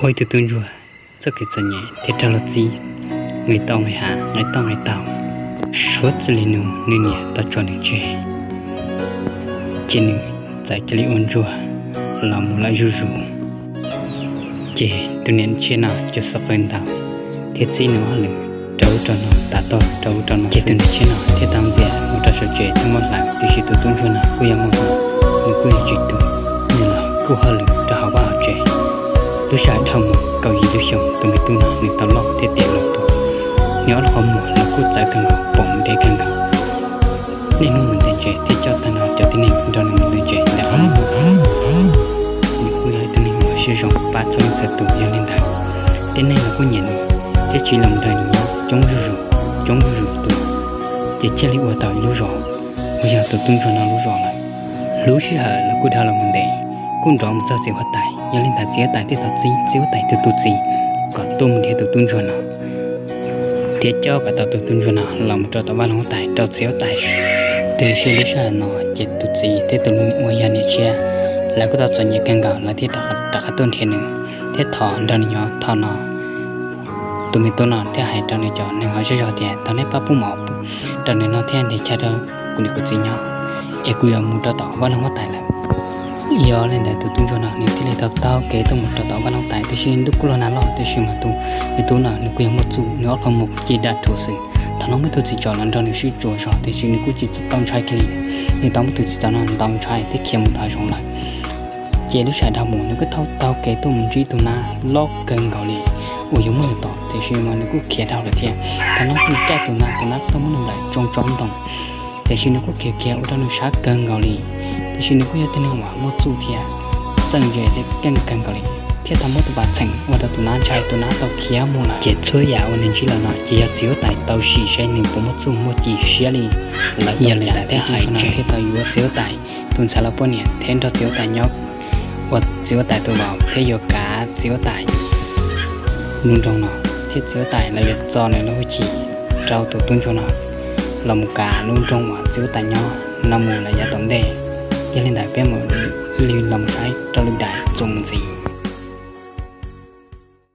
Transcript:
Ua ib tug tub ntsuag txoj kev txom nyem thiab raug luag txib, nqis tau nqis hav, nqis tau nqis taug, suav txij li nus nws niam tau tso nws tseg, ces nws txawm cia li ua ntsuag los mus lawm zuj zus. Ces tus niam tshiab no cia li xav qw ntau thiab txib nws ob leeg rau ub rau no tas tog rau ub rau no, ces tus niam tshiab no thiaj tau ntxias mus rau saum tsev thiab muab hlawv. Tiam sis tus tub ntsuag no kuj yog muaj hmoo, nws kuj yog tsis tu, nws los kuj hauj lwm rau hauv vaj hauv tsev. Lub sij hawm dhau mus kaum yim lub xyoo, tus me tub no nws tau loj thiab tiav lus tuaj, nws ob lub qhov muag los kuj txawv kawg nkaus, pom ntev kawg nkaus. Niaj hnub mus ntev ntses thiab coj tag nrho cov tib neeg nrog nws mus ntev ntses ntawm qhov muag xwb. Nws kuj yog ib tug neeg uas siab zoo pab txhua leej txhua tus, yog li ntawd tib neeg los kuj nyiam nws thiab tsiv los nrog nws nyob coob zuj zus, coob zuj zus tus, ces thiaj li ua tau ib lub zos uas yog tus tub ntsuag no lub zos lawm. Lub sij hawm los kuj dhau los mus ntev, kuj nrov mus txog txiv huab tais, yog li ntawd txiv huab tais thiaj tau txib txiv huab tais tus txiv kom tuaj mus nrhiav tus tub ntsuag no thiab coj kom tau tus tub ntsuag no los mus rau tom vaj loog huab tais rau txiv huab tais. Tiam sis lub sij hawm no ces tus txiv thiab tus uas yog niam tshiab lawv kuj tau txom nyem kawg nkaus, lawv thiaj rov qab tuaj nrhiav nws thiab thov nrog nws nyob. Thaum no tus me tub no thiaj hais rau nws cov neeg hauv zej zog tias thov nej pab pub mov rau nws noj thiab nrhiav chaw rau kuv niam kuv txiv nyob, es kuv yuav mus rau tom vaj loog huab tais lawm. Yog li ntawd tus tub ntsuag no nws thiaj li tau taug kev tuaj mus rau tom vaj loog huab tais, tiam sis ntuj kuj los nag loj, tiam sis mas tus me tub no nws kuj yog muaj txuj, nws ob qhov muag kuj ci daj rhuv xwb. Thaum no muaj ib tug txiv tsov los nrog nws sib tsuas zog, tiam sis nws kuj tsis tau ntshai kiag li. Nws tau muab tus txiv tsov no ntaus ntshai thiab khiav mus tom hav zoov lawm. Ces lub sij hawm dhau mus nws kuj taug taug kev tuaj mus ntsib tus nab loj kawg nkaus li uas yuav muab nws tom, tiam sis mas nws kuj khiav dhau lawm thiab. Thaum no nws caij tus nab, tus nab kuj tau muab nws nplawm tsoo tsob ntoo, tiam sis nws kuj khiav khiav ua rau nws sab kawg nkaus li. Tiam sis nws kuj yog tib neeg uas muaj txuj thiab txawj ntse thiab keej kawg nkaus li, thiaj tau muab tus pas txheem ua rau tus nab ntshai, tus nab tau khiav mus lawm. Ces txhua yam uas nws ntsib los no ces yog txiv huab tais tau sim saib nws puas muaj txuj muaj ci siab li. Yog li ntawd thiaj hais no thiaj tau yuav txiv huab tais tus ntxhais los poj niam thiab nrog txiv huab tais nyob ua txiv huab tais tus vauv thiab yuav kav txiv huab tais lub nroog no, thiab txiv huab tais los yuav txo nws lub hwj chim rau tus tub ntsuag no los mus kav lub nroog uas txiv huab tais nyob no mus lawm yav tom ntej. Yog li ntawd peb mam li los mus saib rau lwm daim txuas mus ntxiv.